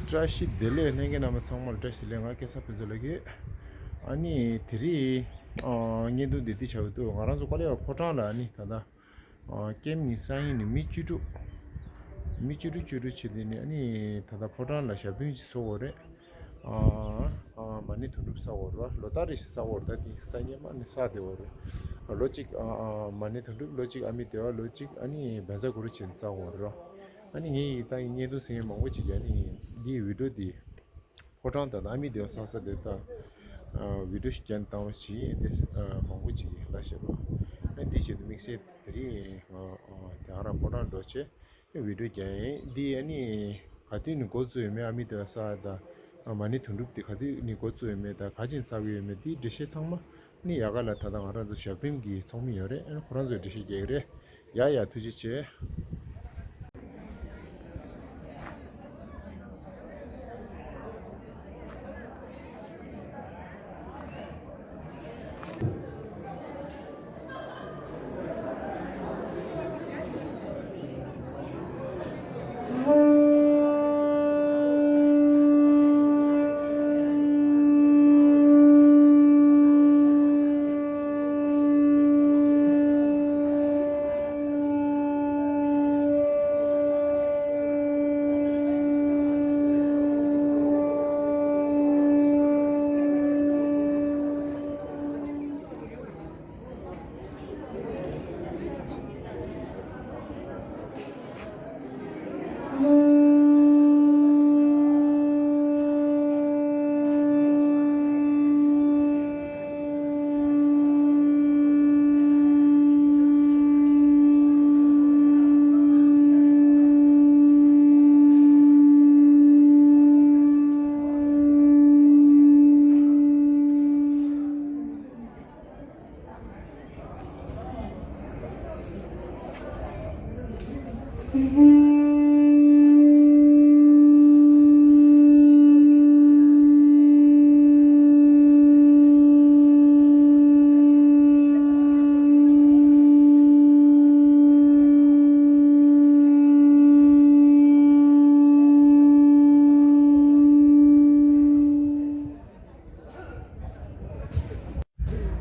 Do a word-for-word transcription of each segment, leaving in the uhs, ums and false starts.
བཀྲ་ཤིས་བདེ་ལེགས། ལྷན་རྒྱས་རྣམ་པ་ཚང་མར་བཀྲ་ཤིས་བདེ་ལེགས། ང་སྐལ་བཟང་ཕུན་ཚོགས་ལགས་ཀྱིས། ཨ་ནི་དེ་རིང་ཨ་བརྙན་ཐུང་འདི་འདི་བྱ་བའི་དུས་ང་རང་ཚོ་ཀོ་ལི་གྷལ་ཕོ་བྲང་ལ་ཨ་ནི་ད་ལྟ་ཨ་ཀེམ་གཉིས་སང་ཉིན་ནས་མི་བཅུ་དྲུག་མི་བཅུ་དྲུག་བཅུ་དྲུག་བྱས་ཏེ་ནི་ཨ་ནི་ད་ལྟ་ཕོ་བྲང་ལ་ཞབས་བརྟན་ཅིག་ཚོགས་ཡོད་རེད། ཨ་ཨ་མ་ཎི་དུང་སྒྲུབ་བསགས་ཡོད་རེད་བ། ལོ་ལྟར་རེ་བཞིན་བསགས་ཡོད་རེད། ད་དེ་སང་ཉིན་མ་ནི་བསགས་བསྡད་ཡོད་རེད། ལོ་གཅིག་ཨ་ཨ་མ་ཎི་དུང་སྒྲུབ། ལོ་གཅིག་ཨ་མི་དེ་བ། ལོ་གཅིག་ཨ་ནི་བཛྲ་གུ་རུ་བྱས་ཏེ་བསགས་ཡོད་རེད་བ། ཨ་ནི་ངས་ད་བརྙན་ཐུང་གཟིགས་མཁན་མང་པོ་ཅིག་གིས་ཨ་ནི་འདིའི་བི་ཌིའོ་འདི་ཕོ་བྲང་དང་ཨ་མི་དེ་བ་བསགས་ས་དེ་ད་ཨ་བི་ཌིའོ་ཞིག་བརྒྱབ་བཏང་བ་ཞིག་ཡིན་ཏེ། ཨ་མང་པོ་ཅིག་གིས་ལབ་བཞག་རོགས། ཨ་འདི་བྱས་ཏེ་དམིགས་བསལ་དེ་རིང་ཨ་ཨ་དེ་ང་རང་ཕོ་བྲང་འགྲོ་བྱས་བི་ཌིའོ་བརྒྱབ་ཡིན། འདི་ཨ་ནི་ག་དུས་ནས་འགོ་བཙུགས་ཡོད་མེད། ཨ་མི་དེ་བ་བསགས་དང་ཨ་མ་ཎི་དུང་སྒྲུབ་དེ་ག་དུས་ནས་འགོ་བཙུགས་ཡོད་མེད་དང་ག་ཅིག་བསགས་ཀྱི་ཡོད་མེད། དེའི་འགྲེལ་བཤད་ཚང་མ་ནི་ཡ་ག་ལ་ད་ལྟ་ང་རང་ཚོ་ཞབས་བརྟན་གྱི་ཚོགས་མི་ཡོད་རེད། ཨ་ནི་ཁོ་རང་ཚོས་འགྲེལ་བཤད་རྒྱག་གི་རེད། ཡ་ཡ་ཐུགས་རྗེ་ཆེ།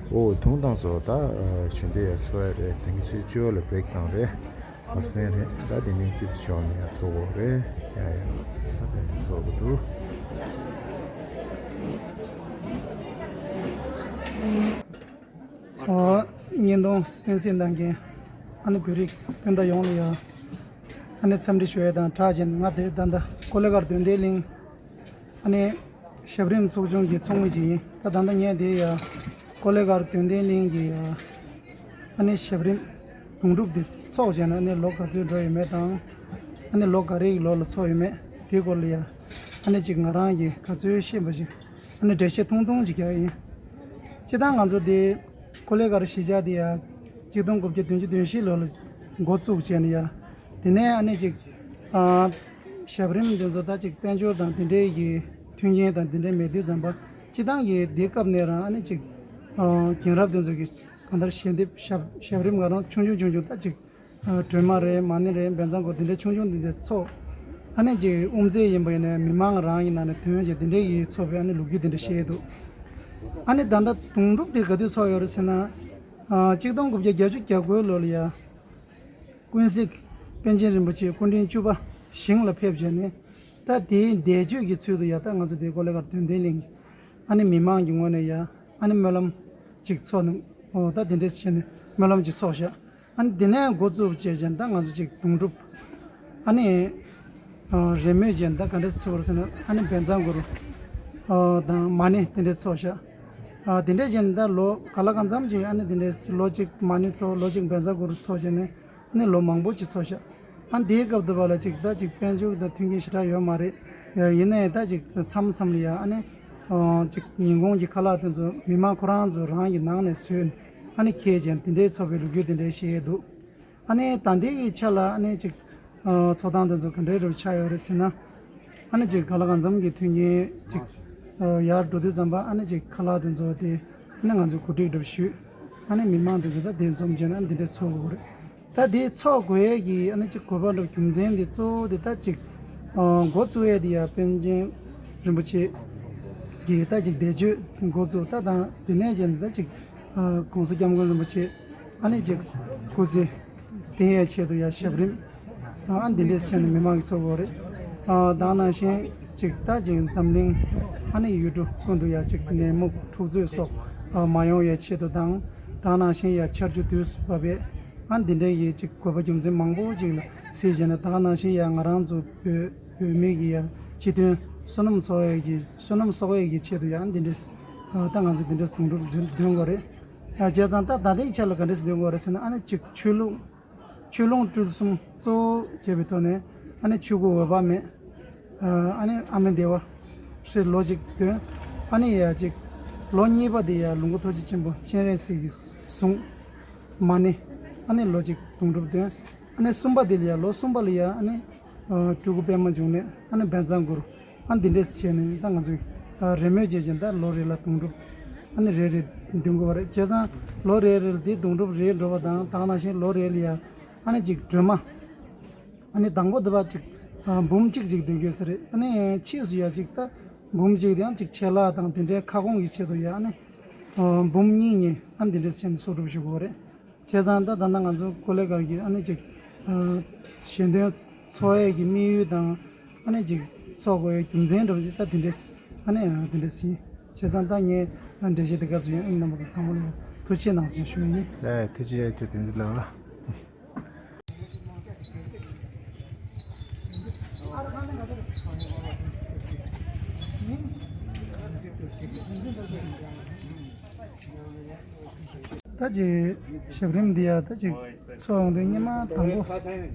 འོ་དུང་བཏང་སོང་། ད་ཨ་ཞུ་འདོད་ཡ་ཚོ་ཡ་རེད། དེང་གི་ཚོད་བཅུ་ལ་བྷི་རེག་བཏང་རེད། བར་གསེང་རེད། ད་དེ་ནས་ཅིག་ཤོག་ནས་ཡ་ཚོ་འོ་རེད། ཡ་ཡ་ད་དེ་ཚོ་གི་འདུག་ཨ་བརྙན་ཐུང་གསན་གཟིགས་གནང་མཁན་ཨ་ནི་བོད་རིགས་སྤུན་ཟླ་ཡོངས་ལ་ཡ་ཨ་ནི་འཚམས་འདྲི་ཞུ་ཡ་དང་སྦྲགས་བྱས་ནས། ང་དེ་ད་ལྟ་ཀོ་ལི་གྷལ་དོན་ལྡན་གླིང་ཨ་ནི་ཞབས་རིམ་ཚོགས་ཆུང་གི་ཚོགས་མི་ཅིག་ཡིན། ད་ད་ལྟ་ངས་དེ་ཡ་ཀོ་ལི་གྷལ་དོན་ལྡན་གླིང་གི་ཡ་ཨ་ནི་ཞབས་རིམ་དུང་སྒྲུབ་དེ་ཚོགས་བྱས་ནས་ཨ་ནི་ལོ་ག་ཚོད་འགྲོ་ཡོད་མེད་དང་། ཨ་ནི་ལོ་ག་རེ་གི་ལོ་ལ་ཚོགས་ཡོད་མེད་དེའི་སྐོར་ལ་ཡ་ཨ་ནི་ཅིག་ང་རང་གིས་ག་ཚོད་ཤེས་པ་ཅིག་ཨ་ནི་འགྲེལ་བཤད་ཐུང་ཐུང་ཅིག་རྒྱག་ཡིན། སྤྱིར་བཏང་ང་ཚོ་དེ་ཀོ་ལི་གྷལ་གཞིས་ཆགས་དེ་ཡ་གཅིག་སྟོང་དགུ་བརྒྱ་བདུན་ཅུ་དོན་བཞི་ལོ་ལ་འགོ་བཙུགས་བྱས་ནས་ཡ། དེ་ནས་ཨ་ནི་ཅིག་ཨ་ཞབས་རིམ་དེ་ཚོ་ད་ཅིག་དཔལ་འབྱོར་དང་དེ་འདྲའི་གི་མཐུན་རྐྱེན་དང་དེ་འདྲའི་མེད་དུས་ཙམ་པ། སྤྱིར་བཏང་གི་དེའི་སྐབས་ནས་རང་ཨ་ནི་ཅིག་ཨ་རྒན་རབས་དེ་ཚོ་གི་གང་ལྟར་ཞལ་འདེབས་ཞབས་ཞབས་རིམ་ང་རང་ཆུང་ཆུང་ཆུང་ཆུང་ད་ཅིག་ཨ་སྒྲོལ་མ་རེད། མ་ཎི་རེད། བཛྲ་གུ་རུ་དེ་འདྲའི་ཆུང་ཆུང་དེ་འདྲ་ཚོགས། ཨ་ནི་ཅིག་དབུ་མཛད་ཡིན་པ་ཡིན་ན་མི་མང་རང་གི་ནང་ནས་ཐོན་བྱས་དེ་འདྲའི་གི་ཚོགས་པའི་ཨ་ནི་ལོ་རྒྱུས་དེ་འདྲ་བཤད་འདུག་ཨ་ནི་ད་ལྟ་དུང་སྒྲུབ་དེ་ག་དུས་ཚོགས་ཡོད་རེད་ཟེར་ན། ཨ་གཅིག་སྟོང་དགུ་བརྒྱ་བརྒྱད་ཅུ་གྱ་དགུའི་ལོ་ལ་ཡ། ཀུན་གཟིགས་པཎ་ཆེན་རིན་པོ་ཆེ་སྐུ་ཕྲེང་བཅུ་པ་ཞིང་ལ་ཕེབས་བྱས་ནས། ད་དེའི་འདས་མཆོད་ཀྱི་ཚུལ་དུ་ཡ་ད་ང་ཚོ་དེ་ཀོ་ལི་གྷལ་དོན་ལྡན་གླིང་ཨ་ནི་མི་མང་གི་ངོས་ནས་ཡ་ཨ་ནི་སྨོན་ལམ་ཅིག་ཚོགས་ནས། ཨོ་ད་དེ་འདྲས་བྱས་ནས་སྨོན་ལམ་ཅིག་ཚོགས་ཤག་ཨ་ནི་དེ་ནས་འགོ་བཙུགས་བྱས་བྱས་ད་ང་ཚོ་ཅིག་དུང་སྒྲུབ་ཨ་ནི་ཨ་རེས་མོས་བྱས་ད་ག་འདྲས་ཚོགས་རེད་ཟེར་ན། ཨ་ནི་བཛྲ་གུ་རུ་ཨ་དང་མ་ཎི་དེ་འདྲས་ཚོགས་ཤག་ཨ་དེ་འདྲས་བྱས་ནས་ད་ལོ་ག་ལ་གང་འཚམ་ཅིག་ཨ་ནི་དེ་འདྲས་ལོ་གཅིག་མ་ཎི་ཚོགས། ལོ་གཅིག་བཛྲ་གུ་རུ་ཚོགས་བྱས་ནས་ཨ་ནི་ལོ་མང་པོ་ཅིག་ཚོགས་ཤག་ཨ་ནི་དེའི་སྐབས་དུ་བ་ལ་ཅིག་ད་ཅིག་དཔལ་འབྱོར་དང་མཐུན་རྐྱེན་ཞེ་དྲག་ཡོད་མ་རེད། ཡ་ཡིན་ནའི་ད་ཅིག་མཚམས་མཚམས་ལ་ཡ་ཨ་ནི་ཨ་ཅིག་ཉིན་གུང་གི་ཁ་ལག་དེ་ཚོ་མི་མང་ཁོ་རང་ཚོ་རང་གི་ནང་ནས་བཟོས་ནས་ཨ་ནི་འཁྱེར་བྱས་དེ་འདྲའི་ཚོགས་པའི་ལོ་རྒྱུས་དེ་འདྲའི་བཤད་ཡས་འདུག་ཨ་ནི་ད་ལྟའི་གི་ཆ་ལ་ཨ་ནི་ཅིག་ཨ་ཚོགས་སྟངས་དེ་ཚོ་ག་འདྲའི་རུ་ཆགས་ཡོད་རེད་ཟེར་ན། ཨ་ནི་ཅིག་ག་ལ་གང་འཚམ་གྱི་མཐུན་རྐྱེན་ཅིག་ཨ་ཡར་འགྲོ་དུས་ཙམ་པ་ཨ་ནི་ཅིག་ཁ་ལག་དེ་ཚོ་དེ་ཨ་ནི་ང་ཚོས་གོ་སྒྲིག་འདྲ་པོ་ཞུས། ཨ་ནི་མི་མང་དེ་ཚོ་ད་དེ་འཛོམས་བྱས་ན་ཨ་ནི་དེ་འདྲ་ཚོགས་དགོས་རེད། ད་དེ་ཚོགས་དགོས་ཡས་ཀྱི་ཨ་ནི་ཅིག་དགོས་པ་འདྲ་པོ་རྒྱུ་མཚན་དེ་གཙོ་བོ་དེ་ད་ཅིག་ འགོ་བཙུགས་ཡས་དེ་ཡ་པཎ་ཆེན་རིན་པོ་ཆེ་གིས་ད་ཅིག་བཟླས་བརྗོད་འགོ་བཙུགས། ད་དང་དེ་ནས་རྗེས་ནས་ད་ཅིག་༸གོང་ས་༸སྐྱབས་མགོན་རིན་པོ་ཆེ་ཨ་ནི་ཅིག་སྐུ་ཚེ་བརྟན་ཡས་ཆེད་དུ་ཡ་ཞབས་རིམ་ཨ་འདི་འདྲས་བྱས་ནས་མི་མང་གིས་ཚོགས་ཡོད་རེད། ད་ནང་བཞིན་ཅིག་ད་ཅིག་འཛམ་གླིང་ཨ་ནི་ཡུལ་གྲུ་ཀུན་ཏུ་ཡ་ཅིག་ནད་མུག་འཁྲུག་རྩོད་སོགས་མ་ཡོང་ཡས་ཆེད་དུ་དང་། ད་ནང་བཞིན་ཡ་ཆར་ཆུ་དུས་སུ་བབས་པས་ཨ་འདི་འདྲའི་ཡི་ཅིག་དགོས་པ་རྒྱུ་མཚན་མང་པོ་ཅིག་ལ་གཟིགས་བྱས་ནས། ད་ག་ནང་བཞིན་ཡ་ང་རང་ཚོ་བོད་བོད་མི་གི་ཡ་སྤྱི་དོན་བསོད་ནམས་གསོག་ཡས་ཀྱི་བསོད་ནམས་གསོག་ཡས་ཀྱི་ཆེད་དུ་ཡ་ཨ་འདི་འདྲས་ད་ང་ཚོ་འདི་འདྲས་དུང་སྒྲུབ་འདོན་དགོས་རེད། བྱས་ཙང་ད་ད་ལྟའི་ཆ་ལ་ག་འདྲས་འདོན་དགོས་རེད་ཟེར་ན། ཨ་ནི་ཅིག་ཆོས་ལུགས་ཆོས་ལུང་སྤྲུལ་གསུམ་གཙོ་བོ་བྱས་པའི་ཐོག་ནས་ཨ་ནི་ཆོས་སྐུ་འོད་དཔག་མེད། ཨ་ནི་ཨ་མེ་བདེ་བ་ཧྲིལ་ལོ་གཅིག་འདོན། ཨ་ནི་ཡ་ཅིག་ལོ་གཉིས་པ་དེ་ཡ་ལུང་པ་ཐུགས་རྗེ་ཆེན་པོ་སྤྱན་རས་གཟིགས་ཀྱི་གཟུངས་མ་ཎི་ཨ་ནི་ལོ་གཅིག་དུང་སྒྲུབ་འདོན། ཨ་ནི་གསུམ་པ་དེ་ལ་ཡ་ལོ་གསུམ་པ་ལ་ཡ་ཨ་ནི་སྤྲུལ་སྐུ་པད་མ་འབྱུང་གནས་ཨ་ནི་བཛྲ་གུ་རུ་ཨ་འདི་འདྲས་བྱས་ནས་ད་ང་ཚོས་རེས་མོས་བྱས་ཀྱང་ད་ལོ་རེ་ལ་དུང་སྒྲུབ་ཨ་ནི་རེ་རེ་འདོན་དགོས་པ་རེད། བྱས་ཙང་ལོ་རེ་རེ་ལ་དེ་དུང་སྒྲུབ་རེ་འགྲོ་བ་དང་། ད་ག་ནང་བཞིན་ལོ་རེ་ལ་ཡ་ཨ་ནི་ཅིག་སྒྲོལ་མ་ཨ་ནི་དང་པོ་དེ་བ་ཅིག་འབུམ་གཅིག་ཅིག་འདོན་དགོས་ས་རེད། ཨ་ནི་ཕྱིས་སུ་ཡ་ཅིག་ད་འབུམ་གཅིག་དེའང་ཅིག་ཆད་ལྷག་དང་དེ་འདྲའི་ཁ་སྐོང་གི་ཆེད་དུ་ཡ་ཨ་ནི་འབུམ་གཉིས་གཉིས་ཨ་ནི་འདི་འདྲས་བྱས་ནས་གསོག་སྒྲུབ་ཞུ་དགོས་པ་རེད། བྱས་ཙང་ད་ད་ལྟ་ང་ཚོ་ཀོ་ལེ་གར་གྱི་ཨ་ནི་ཅིག་ཨ་ཞལ་འདོན་ཚོགས་ཡས་ཀྱི་དམིགས་ཡུལ་དང་ཨ་ནི་ཅིག་ཚོགས་དགོས་ཡས་རྒྱུ་མཚན་འདྲ་བོ་ཅིག་ད་དེ་འདྲས་ཨ་ནི་ཨ་དེ་འདྲས་ཡིན། བྱས་ཙང་ད་ངས་འགྲེལ་བཤད་དེ་ག་ཚོད་ཡིན། ཨ་ནི་རྣམ་པ་ཚོ་ཚང་མ་ལ་ཡང་ཐུགས་རྗེ་གནང་ཞེས་ཞུ་ཡ་ཡིན། ལགས་ཐུགས་རྗེ་ཆེ་བསྟན་འཛིན་ལགས། ད་ཅིག་ཞབས་རིམ་འདི་ཡ་ད་ཅིག་ཚོགས་ཡོང་དུས་སྔོན་མ་དང་པོ་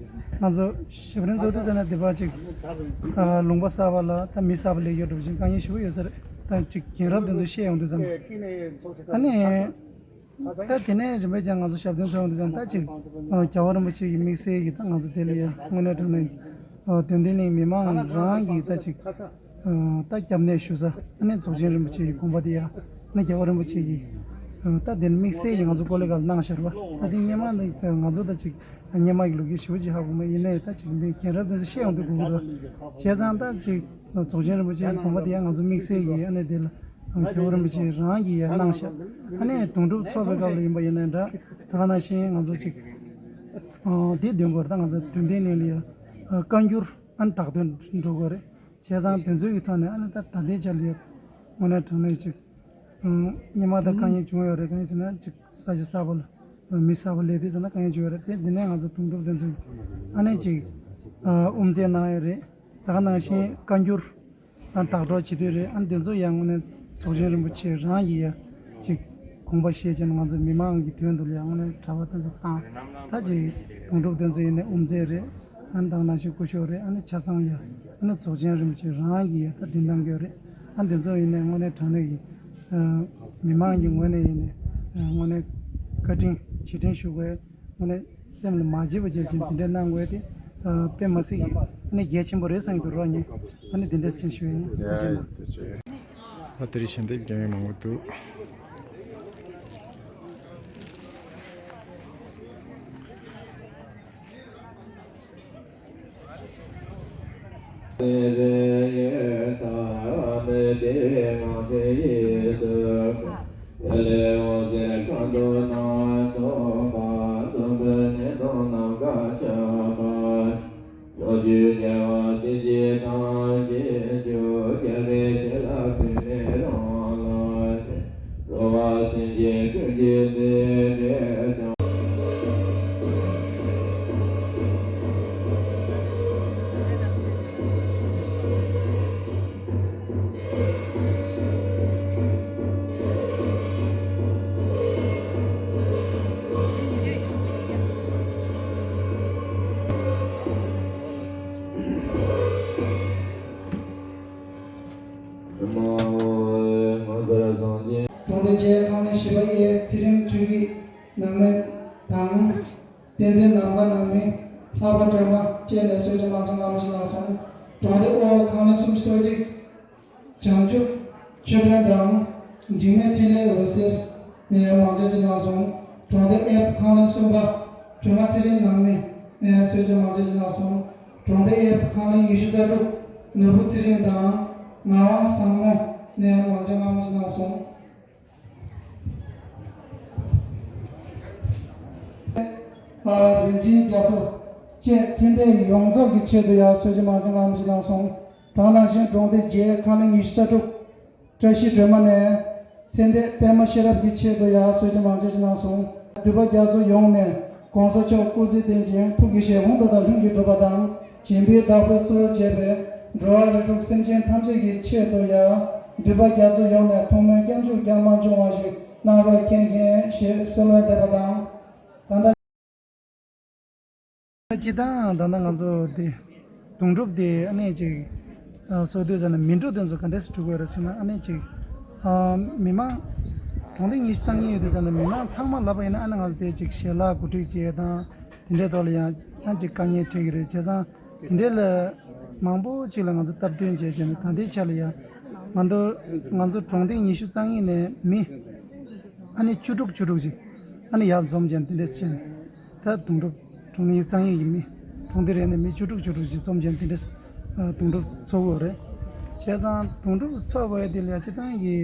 ང་ཚོ་ཞབས་རིམ་ཚོགས་དུས་ཙམ་ན་འདི་པ་ཅིག་ཨ་ལུང་པ་གསར་པ་ལ་ད་མི་གསར་པ་སླེབས་ཡོད་འགྲོ་བཞིན་དཀའ་ངལ་ཞེ་པོ་ཡོད་ས་རེད། ད་ཅིག་རྒན་རབས་དེ་ཚོས་བཤད་ཡོང་དུས་ཙམ་ཨ་ནི། ད་དེ་ནས་རིམ་པས་ཀྱང་ང་ཚོ་ཞབས་བརྟན་ཚོགས་ཡོང་དུས་ཙང་ད་ཅིག་ཨ་རྒྱལ་བ་རིན་པོ་ཆེ་གི་དམིགས་བསལ་གྱི་ད་ང་ཚོ་དེ་ལ་ཡ་དངོས་གནས་དྲང་གནས་ཨ་དོན་ལྡན་གླིང་མི་མང་རང་གི་ད་ཅིག་ཨ་ད་སྐྱབས་གནས་ཞུ་ས་ཨ་ནི་རྫོགས་ཆེན་རིན་པོ་ཆེ་གི་དགོངས་པ་དེ་ཡ་ཨ་ནི་རྒྱལ་བ་རིན་པོ་ཆེ་གི་ཨ་ད་དེ་དམིགས་བསལ་གྱི་ང་ཚོ་ཀོ་ལེ་གར་གནང་བཞག་རེད་པ། ད་དེ་སྔོན་མ་ནི་ང་ཚོ་ད་ཅིག་སྔོན་མ་གི་ལོ་རྒྱུས་ཞེ་པོ་ཅིག་ཧ་གོ་མ་ཡིན་ནའི་ད་ཅིག་མི་རྒན་རབས་དེ་ཚོ་བཤད་ཡོང་དུས་གོ་གི་འདུག་བྱས་ཙང་ད་ཅིག་རྫོགས་ཆེན་རིན་པོ་ཆེ་གི་དགོངས་པ་དེ་ཡ་ང་ཚོ་དམིགས་བསལ་གྱི་ཨ་ནི་དེ་ལ། རྒྱལ་བ་རིན་པོ་ཆེ་རང་གིས་ཡར་གནང་ཤག་ཨ་ནི་དུང་སྒྲུབ་ཚོགས་པའི་སྐབས་ལ་ཡིན་པ་ཡིན་ན་འདྲ། ད་ག་ནང་བཞིན་ང་ཚོ་ཅིག་ཨ་འདི་འདོན་དགོས་རེད། ད་ང་ཚོ་དོན་ལྡན་གླིང་ལ་ཡ་ཨ་བཀའ་འགྱུར་ཨ་ནི་དག་འདོན་འགྲོ་དགོས་རེད། བྱས་ཙང་དེ་ཚོའི་གི་ཐོག་ནས་ཨ་ནི་ད་ད་ལྟའི་ཆ་ལ་ཡ་དངོས་གནས་དྲང་གནས་ཅིག་ཨ་སྔོན་མ་ད་དཀའ་ངལ་བྱུང་ཡོད་རེད། གང་ཡིན་ཟེར་ན་ཅིག་ས་ཆ་གསར་པ་ལ་མི་གསར་པ་སླེབས་དུས་ཙམ་ན་དཀའ་ངལ་བྱུང་ཡོད་རེད། དེ་འདི་ནས་ང་ཚོ་དུང་སྒྲུབ་དེ་ཚོ་ཨ་ནི་ཅིག་ཨ་དབུ་མཛད་གནང་ཡོད་རེད། ད་ག་ནང་བཞིན་བཀའ་འགྱུར། ཨ་བདག་སྒྲོག་བྱེད་དུས་རེད། ཨ་འདི་ཚོ་ཡང་དངོས་གནས་རྫོགས་ཆེན་རིན་པོ་ཆེ་རང་གིས་ཡ་ཅིག་དགོངས་པ་བཞེས་བྱས་ནས་ང་ཚོ་མི་མང་གི་དོན་དུ་ལ་ཡང་དངོས་གནས་གྲྭ་པ་དེ་ཚོ་དང་ད་ཅིག་དུང་སྒྲུབ་དེ་ཚོ་ཡིན་ནའི་དབུ་མཛད་རེད། ཨ་ནི་ད་ག་ནང་བཞིན་སྐུ་ཞབས་རེད། ཨ་ནི་ཆ་ཚང་ཡ་ཨ་ནི་རྫོགས་ཆེན་རིན་པོ་ཆེ་རང་གིས་ཡ་ད་འདི་གནང་གི་ཡོད་རེད། ཨ་འདི་ཚོ་ཡིན་ནའི་དངོས་གནས་དྲང་གནས་ཀྱི་ཨ་མི་མང་གི་ངོས་ནས་ཡིན་ནའི་ཨ་དངོས་གནས་བཀའ་དྲིན་རྗེས་དྲན་ཞུ་དགོས། ཨ་ནི་སེམས་ལ་མ་བརྗེད་པ་བྱས་ཅིང་དེ་འདྲ་གནང་དགོས་ཏེ། ཨ་དཔེ་མ་སྲིད་ཀྱི་ཨ་ནི་གལ་ཆེན་པོ་རེད་བསམ་གྱི་འདུག་རོགས་ཉིད་ཨ་ནི་དེ་འདྲ་ཞིག་ཞུ་ཡིན། ཐུགས་རྗེ་གནང་། ད་དེ་རིང་ཞལ་འདེབས་རྒྱག་མཁན་མང་པོ་འདུག་གྲོང་སྡེ་བཅས་ཁང་ལས་བཞི་པ་ཡི་ཚེ་རིང་ཆོས་སྐྱིད་ནང་མི་དང་། བསྟན་འཛིན་ནམ་མཁའ་ནང་མི་ལྷག་པ་སྒྲོལ་མ་བཅས་ནས་གསོལ་ཇ་མང་ཇ་མངར་མོ་ཞིག་གནང་སོང་། གྲོང་སྡེ་ཨོ་ཁང་ལས་སུམ་ཅུ་སོ་གཅིག་བྱང་ཆུབ་ཆོས་སྒྲོན་དང་འཇིགས་མེད་འཕྲིན་ལས་འོད་ཟེར་ནས་མང་ཇ་ཅིག་གནང་སོང་། གྲོང་སྡེ་ཨེབ་ཁང་ལས་གསུམ་པ་སྒྲོལ་མ་ཚེ་རིང་ནང་མི་ནས་གསོལ་ཇ་མང་ཇ་ཅིག་གནང་སོང་། གྲོང་སྡེ་ཨེབ་ཁང་ལེན་ཉི་ཤུ་རྩ་དྲུག་ནོར་བུ་ཚེ་རིང་དང་ངག་དབང་བཟང་མོ་ནས་མང་ཆེ་མངའ་དབང་ཞིག་གནང་སོང་། རིན་ཆེན་རྒྱ་མཚོ་བཅས་ཚེ་འདས་ཡོངས་རྫོགས་ཀྱི་ཆེད་དུ་ཡང་གསོལ་ཇ་མང་ཆེ་མངའ་དབང་ཞིག་གནང་སོང་། དེ་ནང་བཞིན་གྲོང་སྡེ་བརྒྱད་ཁང་ལེན་ཉི་ཤུ་རྩ་དྲུག་བཀྲ་ཤིས་སྒྲོལ་མ་ནས། ཚེ་འདས་པདྨ་ཤེས་རབ་ཀྱི་ཆེད་དུ་ཡང་གསོལ་ཇ་མང་ཆེ་ཞིག་གནང་སོང་། འདུས་པ་རྒྱ་མཚོ་ཡོངས་ནས་གོང་ས་མཆོག་སྐུ་ཚེ་བརྟན་ཅིང་ཐུགས་ཀྱི་བཞེད་དགོངས་མཐའ་དག་ལྷུན་གྱིས་གྲུབ་པ་དང་། སྦྱིན་པའི་བདག་པོས་གཙོ་བྱས་པའི་འགྲོ་བ་རིགས་དྲུག་སེམས་ཅན་ཐམས་ཅད་ཀྱི་ཆེད་དུ་ཡང་འདུས་པ་རྒྱ་མཚོ་ཡོངས་ནས་ཐུགས་སྨོན་སྐྱབས་འཇུག་ཀྱང་མ་འབྱུང་བ་ཞིག་གནང་རོགས་མཁྱེན་མཁྱེན་ཞེས་གསོལ་བ་འདེབས་པ་དང་། ད་ལྟ། སྤྱིར་བཏང་ད་ལྟ་ང་ཚོ་དེ་དུང་སྒྲུབ་དེ་ཨ་ནེ་ཅིག་ཨ་སོ་དུས་ཙམ་ནས་མི་འགྲོ་དེ་ཚོ་ག་འདྲས་སེ་འགྲོ་དགོས་རེད་ཟེར་ན། ཨ་ནེ་ཅིག་ཨ་མི་མང་གྲོང་སྡེ་ཉི་ཤུ་རྩ་གཉིས་ཡོད་དུས་ཙམ་ནས་མི་མང་ཚང་མ་ལབ་པ་ཡིན་ན། ཨ་ནེ་ང་ཚོ་དེ་ཅིག་ཞལ་ལག་གོ་སྒྲིག་བྱེད་དང་དེ་འདྲའི་ཐོག་ལ་ཡང་ཨ་ཅིག་དཀའ་ངལ་འཕྲད་ཀྱི་རེད། བྱས་ཙང་དེ་འདྲའི་ལ་མང་པོ་ཅིག་ལ་ང་ཚོ་སྟབས་བསྟུན་བྱས་བྱས་ནས། ད་ལྟའི་ཆ་ལ་ཡང་ང་ཚོ་ང་ཚོ་གྲོང་སྡེ་ཉི་ཤུ་རྩ་གཉིས་ནས་མི་ཨ་ནེ་བཅུ་དྲུག་བཅུ་དྲུག་ཅིག་ཨ་ནེ་ཡར་འཛོམས་བྱས་ནས་དེ་འདྲས་བྱས་ནས། ད་དུང་སྒྲུབ་གྲོང་ཡིག་གཙང་ཡིག་གི་མི་གྲོང་སྡེ་རེ་ནས་མི་བཅུ་དྲུག་བཅུ་དྲུག་ཅིག་འཛོམས་བྱས་དེ་འདྲས་ཨ་དུང་སྒྲུབ་ཚོགས་དགོས་རེད། བྱས་ཙང་དུང་སྒྲུབ་ཚོགས་དགོས་དེ་ལ་ཡ་སྤྱིར་བཏང་གི་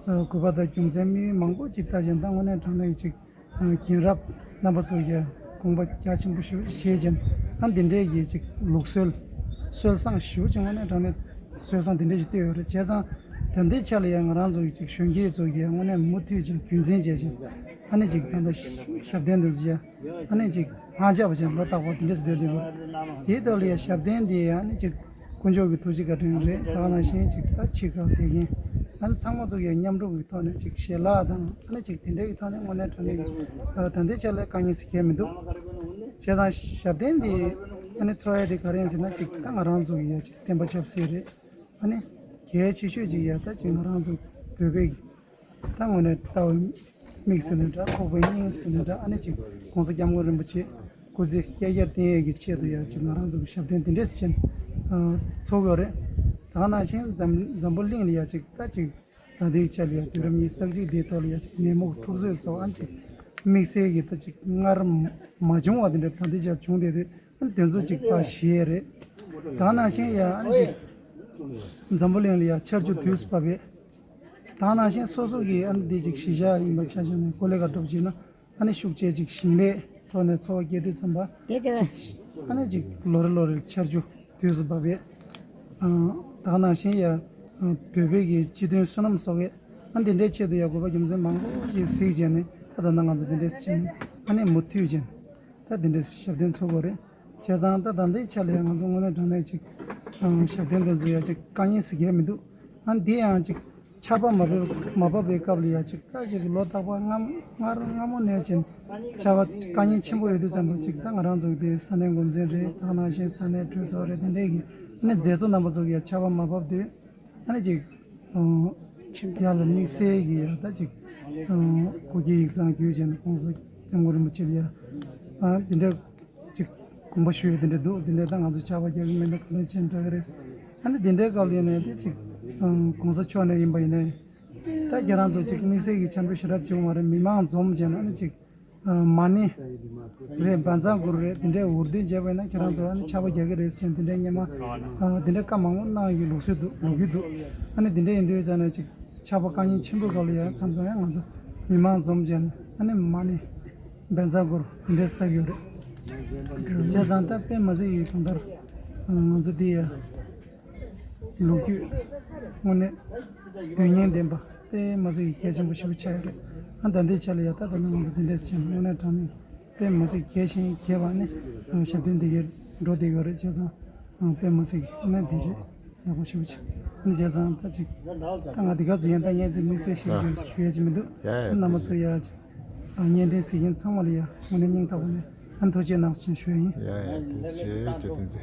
ཨ་དགོས་པ་དང་རྒྱུ་མཚན་མི་མང་པོ་ཅིག་ལྟ་བྱས། ད་དངོས་གནས་དྲང་གནས་ཅིག་ཨ་རྒན་རབས་རྣམ་པ་ཚོ་ཡ་དགོངས་པ་རྒྱ་ཆེན་པོ་ཞིག་བཞེས་བྱས། ཨ་འདི་འདྲས་ཀྱི་ཅིག་ལུགས་སྲོལ་སྲོལ་བཟང་ཞེ་པོ་ཅིག་དངོས་གནས་དྲང་གནས་སྲོལ་བཟང་དེ་འདྲས་ཞིག་བཏོད་ཡོད་རེད། བྱས་ཙང་ད་ལྟའི་ཆ་ལ་ཡ་ང་རང་ཚོ་ཡི་ཅིག་གཞོན་སྐྱེས་ཚོ་ཡ་དངོས་གནས་མུ་མཐུད་ཅིག་རྒྱུན་འཛིན་བྱས་བྱས། ཨ་ནི་ཅིག་ད་ལྟ་ཞབས་བརྟན་དུ་ཡ་ཨ་ནི་ཅིག་ཧང་ཆ་བ་ཅན་ལོ་རྟག་པར་དེ་འདྲས་སུ་སྡོད་བསྡད་པ། དེའི་ཐོག་ལ་ཡ་ཞབས་བརྟན་དེ་ཨ་ནི་ཅིག་དཀོན་མཆོག་གི་ཐུགས་རྗེ་བཀའ་དྲིན་རེད། ད་ག་ནང་བཞིན་ཅིག་ད་ཕྱི་ཁར་བསྡད་མཁན་ཨ་ནི་ཚང་མ་ཚོ་ཡ་མཉམ་རུབ་ཀྱི་ཐོག་ནས་ཅིག་ཞལ་ལག་དང་ཨ་ནི་ཅིག་དེ་འདྲས་ཀྱི་ཐོག་ནས་དངོས་གནས་དྲང་གནས་ཀྱི་ད་ལྟའི་ཆ་ལ་དཀའ་ངལ་ཟེར་གྱི་མི་འདུག། བྱས་ཙང་ཞབས་བརྟན་དེ་ཨ་ནི་འཚོ་ཡ་དེ་ག་རེ་ཡིན་ཟེར་ན། ཅིག་ད་ང་རང་ཚོ་གི་ཡ་ཅིག་བསྟན་པ་ཆབ་སྲིད་རེད། ཨ་ནི་གལ་ཆེ་ཤོས་ཅིག་ཡ་ད་ཅིག་ང་རང་ཚོ་བོད་པའི་གི་ད་དངོས་གནས་ལྟ་བའི་མིག་ཟེར་ན་འདྲ། ཁོག་པའི་སྙིང་ཟེར་ན་འདྲ། ཨ་ནི་ཅིག་༸གོང་ས་༸སྐྱབས་མགོན་རིན་པོ་ཆེ་སྐུ་ཚེ་བསྐལ་བརྒྱར་བརྟན་ཡས་ཀྱི་ཆེད་དུ་ཡ་ཅིག་ང་རང་ཚོ་གི་ཞབས་བརྟན་དེ་འདྲས་བྱས་ནས་ཚོགས་ཡོད་རེད། ད་ག་ནང་བཞིན་འཛམ་འཛམ་བུ་གླིང་ལ་ཡ་ཅིག་ད་ཅིག་ད་ལྟའི་ཆ་ལ་ཡ་དུས་རབས་ཉི་ཤུ་རྩ་གཅིག་འདིའི་ཐོག་ལ་ཡ་ཅིག་ནད་མུག་འཁྲུག་རྩོད་སོགས་ཨ་ཅིག་དམིགས་བསལ་གྱི་ད་ཅིག་སྔར་མ་བྱུང་བ་དེ་འདྲ་ད་ལྟའི་ཆར་བྱུང་བསྡད་དུས། ཨ་ནི་དེ་ཚོ་ཅིག་ཕར་ཞུ་ཡས་རེད། ད་ག་ནང་བཞིན་ཡ་ཨ་ནི་ཅིག་འཛམ་བུ་གླིང་ལ་ཡ་ཆར་ཆུ་དུས་སུ་བབས་པས། ད་ག་ནང་བཞིན་སོ་སོ་གི་ཨ་ནི་འདི་ཅིག་གཞིས་ཆགས་ཡིན་པ་ཆ་བཞག་ནས་ཀོ་ལི་གྷལ་འདྲ་པོ་ཅིག་ན་ཨ་ནི་ཤུགས་ཆེ་ཅིག་ཞིང་ལས་ཐོག་ནས་འཚོ་བ་སྐྱེལ་དུས་ཙམ་པ་དེ་དེ་ཅིག་ཨ་ནི་ཅིག་ལོ་རེ་ལོ་རེ་ཆར་ཆུ་དུས་སུ་བབས་པས། ཨ་ད་ག་ནང་བཞིན་ཡ་ཨ་བོད་པའི་གི་སྤྱི་མཐུན་བསོད་ནམས་གསོག་ཡས་ཨ་ནི་དེ་འདྲའི་ཆེད་དུ་ཡ་དགོས་པ་རྒྱུ་མཚན་མང་པོ་ཞིག་གཟིགས་བྱས་ནས། ད་ད་ལྟ་ང་ཚོ་དེ་འདྲས་བྱས་ནས་ཨ་ནི་མུ་མཐུད་བྱས་ནས་ད་དེ་འདྲས་ཞབས་བརྟན་ཚོགས་དགོས་རེད། བྱས་ཙང་ད་ད་ལྟའི་ཆ་ལ་ཡང་ང་ཚོ་དངོས་གནས་དྲང་གནས་ཅིག་ཨང་ཞབས་བརྟན་དེ་ཚོ་ཡ་ཅིག་དཀའ་ངལ་ཟེར་གྱི་མི་འདུག། ཨ་འདི་ཡང་ཅིག་ཆར་པ་མ་བབས་མ་བབས་པའི་སྐབས་ལ་ཡ་ཅིག་ད་ཅིག་ལོ་རྟག་པར་སྔ་སྔར་སྔ་མོ་ནས་ཅིག་ཆར་པ་དཀའ་ངལ་ཆེན་པོ་ཡོད་དུས་ཙམ་པ་ཅིག་ད་ང་རང་ཚོ་དེ་ས་གནས་འགོ་འཛིན་རེད། ད་ནང་བཞིན་ས་གནས་གྲོས་ཚོགས་རེད། དེ་འདྲས་ཀྱི་ཨ་ནི་མཛད་གཙོ་རྣམ་པ་ཚོ་གི་ཡ་ཆར་པ་མ་བབས་དུས་ཨ་ནི་ཅིག་ཨང་ཡར་ལ་དམིགས་བསལ་གྱི་ཡ་ད་ཅིག་ཨང་སྐུ་སྐྱེ་ཡིག་ཚང་བརྒྱུད་བྱས་ནས་༸གོང་ས་༸སྐྱབས་མགོན་རིན་པོ་ཆེ་ལ་ཡ་ཨ་དེ་འདྲས། ཅིག་དགོངས་པ་ཞུ་ཡས་དེ་འདྲ་འདུག། དེ་འདྲ་ད་ང་ཚོ་ཆར་པ་རྒྱག་གི་མེད་ན་ག་འདྲ་བྱས་འདྲ་གི་རེད། ཨ་ནི་དེ་འདྲའི་སྐབས་ལ་ཡིན་ནའི་དེ་ཅིག་༸གོང་ས་མཆོག་ནས་ཡིན་པ་ཡིན་ནའི། ད་ཁྱེད་རང་ཚོ་ཅིག་དམིགས་བསལ་གྱི་འཆམ་མཐུན་ཞེ་དྲག་བྱེད་དགོས་མ་རེད། མི་མང་འཛོམས་བྱས་ན་ཨ་ནི་ཅིག་མ་ཎི་རེད། བཛྲ་གུ་རུ་རེད། དེ་འདྲའི་འུར་འདོན་བྱས་པ་ཡིན་ན་ཁྱེད་རང་ཚོ་ཨ་ནི་ཆར་པ་རྒྱག་གི་རེད་ཟེར་དེ་འདྲའི་སྔོན་མ་དེ་འདྲའི་བཀའ་མང་པོ་གནང་ཡོད་ལུགས་སྲོལ་འདུག། ལོ་རྒྱུས་འདུག། ཨ་ནི་དེ་འདྲ་ཡིན་དུས་ཙང་ནས་ཅིག་ཆར་པ་དཀའ་ངལ་ཆེན་པོའི་སྐབས་ལ་ཡང་མཚམས་མཚམས་ཡང་ང་ཚོ་མི་མང་འཛོམས་བྱས་ནས་ཨ་ནི་མ་ཎི། བཛྲ་གུ་རུ་དེ་འདྲའི་བསགས་ཡོད་རེད། བྱས་ཙང་ད་དཔེ་མི་སྲིད་ཀྱི་གང་ལྟར་ང་ཚོ་འདི་ཡ་ལོ་རྒྱུས་དངོས་གནས་དོན་སྙིང་ལྡན་པ་དཔེ་མི་སྲིད་ཀྱི་གལ་ཆེན་པོ་ཞེ་པོ་ཆགས་ཡོད་རེད། ཨ་ད་ལྟའི་ཆ་ལ་ཡ་ད་ད་ནི་ང་ཚོ་དེ་འདྲའི་བྱས་དངོས་གནས་དྲང་གནས་དཔེ་མི་སྲིད་གལ་ཞིང་གལ་བ་ནི་ཞབས་བརྟན་འདི་གའི་འགྲོ་བསྡད་ཡོད་རེད། བྱས་ཙང་དཔེ་མི་སྲིད་ཀྱི་དངོས་གནས་འདི་རེད། ཡག་པོ་ཞེ་པོ་ཅིག། ཨ་ནི་བྱས་ཙང་ད་ཅིག་ད་ང་འདི་ག་ཚོ་ཡན་ད་ངས་འདི་དམིགས་བསལ་ཞིག་ཅིག་ཞུ་ཡ་ཅིག་མི་འདུག། ཡ་ཡ། ཨ་རྣམ་པ་ཚོ་ཡ་ཅིག་ཨ་བརྙན་འཕྲིན་གཟིགས་མཁན་ཚང་མ་ལ་ཡ་དངོས་གནས་སྙིང་ཐག་པ་ནས་ཨ་ཐུགས་རྗེ་གནང་ཞེས་ཞུ་ཡ་ཡིན། ཡ་ཡ། ཐུགས་རྗེ་ཆེ། བཀྲ་ཤིས་བདེ་ལེགས།